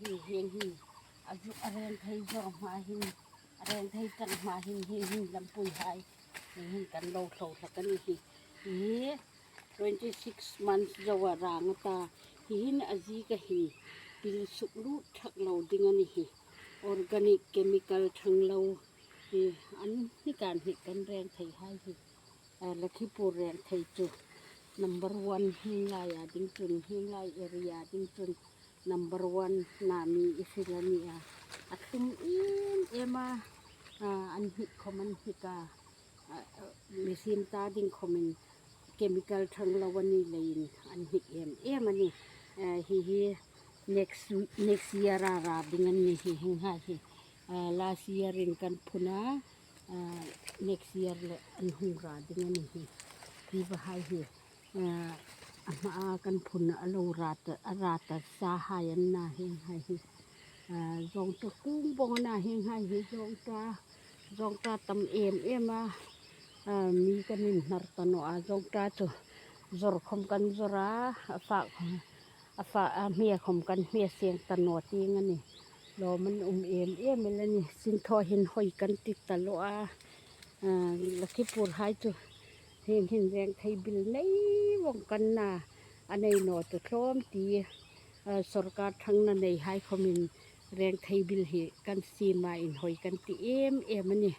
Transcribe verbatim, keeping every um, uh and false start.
Hieng hin a zu a rengthei zawr hma hin, a rengthei chang hma hin, hieng hin lampui hai hieng hin kan lo thlo hlak a ni hi. Hi twenty six months zo a rang a ta, hi hin a ziek a hin pil suk lut thak lo ding a ni hi. Organic chemical thang lo hi an hnik an hnik kan rengthei hai hi. A, Lakhipur rengthei chu number one hieng laia ding chun, hieng lai area ding chun number one na mi i hril a ni a. A thlum em em a, a, an hnik khawm an hnik a, a, a, mihring ta ding khawmin chemical thang lo a ni leiin an hnik em em a ni. A, hi hi next, next year a ra ding an ni hi, hieng hai hi. A, last year in kan phun a, a, next year le an hung ra ding a ni hi. Hi va hai hi, a, a hma a kan phun a lo ra ta, a ra ta sa hai an na hieng hai hi. A, zawngṭa kung bawng a na hieng hai hi zawngṭa, zawngṭa tam em em a, a, mi kan inhnar ta naw a, zawngṭa chu zawr khawm kan zawr a, a fa khawm, a fa, a hmia khawm kan hmia seng ta naw tieng a ni. Lawm an um em em el a ni, sin thaw hin hawi kan ti ta lo a. A, Lakhipur hai chu hieng hin rengthei bil nei vawng kan na, a nei naw chu tlawm ti, a, sawrkar thangna nei hai khawmin rengthei bil hi kan siem a, inhawi kan ti em em a ni.